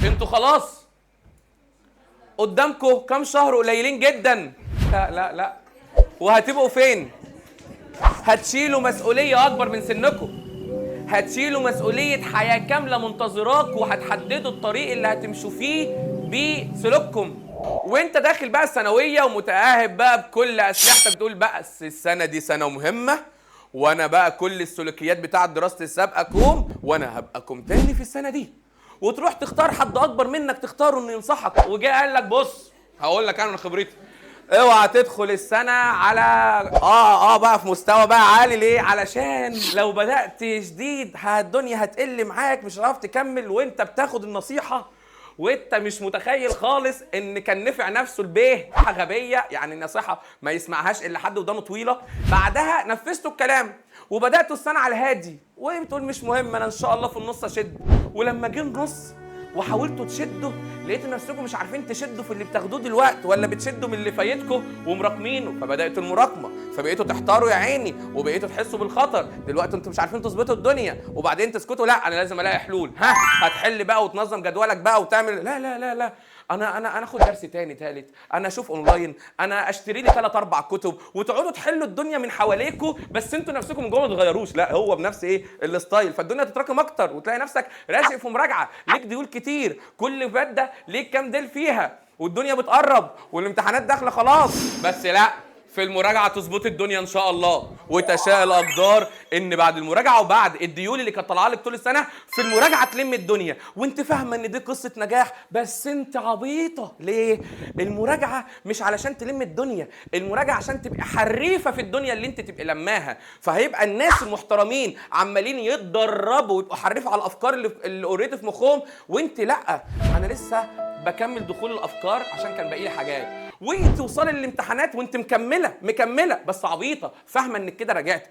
انتوا خلاص قدامكم كام شهر قليلين جدا. لا لا لا، وهتبقوا فين؟ هتشيلوا مسؤولية أكبر من سنكم، هتشيلوا مسؤولية حياة كاملة منتظراك، وهتحددوا الطريق اللي هتمشوا فيه بسلوككم. وانت داخل بقى الثانوية ومتأهب بقى بكل أسلحتك، تقول بقى السنة دي سنة مهمة، وانا بقى كل السلوكيات بتاعة دراستي السابقة كوم، وانا هبقى كوم تاني في السنة دي. وتروح تختار حد أكبر منك تختاره انه ينصحك، وجاء قال لك بص هقول لك انا من خبرتي، اوعى تدخل السنة على بقى في مستوى بقى عالي. ليه؟ علشان لو بدات شديد الدنيا هتقل معاك، مش هتعرف تكمل. وانت بتاخد النصيحة وانت مش متخيل خالص ان كان نفع نفسه البيه غبيه، يعني النصيحة ما يسمعهاش الا حد ودانه طويله. بعدها نفذتوا الكلام وبداتوا السنة على الهادي، وبتقول مش مهم انا ان شاء الله في النص اشد. ولما جه النص وحاولتوا تشدوا لقيتوا نفسكم مش عارفين تشدوا في اللي بتاخدوه دلوقتي، ولا بتشدوا من اللي فايتكم ومراكمينه. فبدات المراكمه، فبقيتوا تحتاروا يا عيني، وبقيتوا تحسوا بالخطر. دلوقتي انتوا مش عارفين تظبطوا الدنيا، وبعدين تسكتوا، لا انا لازم الاقي حلول. ها هتحل بقى وتنظم جدولك بقى وتعمل، لا لا لا لا، انا اخد درس تاني تالت، انا اشوف اونلاين، انا اشتري لي 3 4 كتب، وتقعدوا تحلوا الدنيا من حواليكوا، بس انتوا نفسكم من جوه ما تتغيروش، لا هو بنفس ايه ال style. فالدنيا تتراكم اكتر، وتلاقي نفسك راشق في مراجعه، ليك ديول كتير، كل مادة ليك كام ديل فيها، والدنيا بتقرب والامتحانات داخله خلاص. بس لا، في المراجعة تظبط الدنيا ان شاء الله، وتشاء الاقدار ان بعد المراجعة وبعد الديول اللي كانت طالعه لك طول السنة في المراجعة تلم الدنيا. وانت فاهمه ان دي قصة نجاح، بس انت عبيطه. ليه؟ المراجعة مش علشان تلم الدنيا، المراجعة عشان تبقى حريفه في الدنيا اللي انت تبقي لماها. فهيبقى الناس المحترمين عمالين يتدربوا ويبقوا حريفه على الافكار اللي already في مخهم، وانت لا، انا لسه بكمل دخول الافكار عشان كان باقي لي حاجات. وتوصلي للامتحانات وانت مكملة مكملة، بس عبيطه فاهمه انك كده رجعت.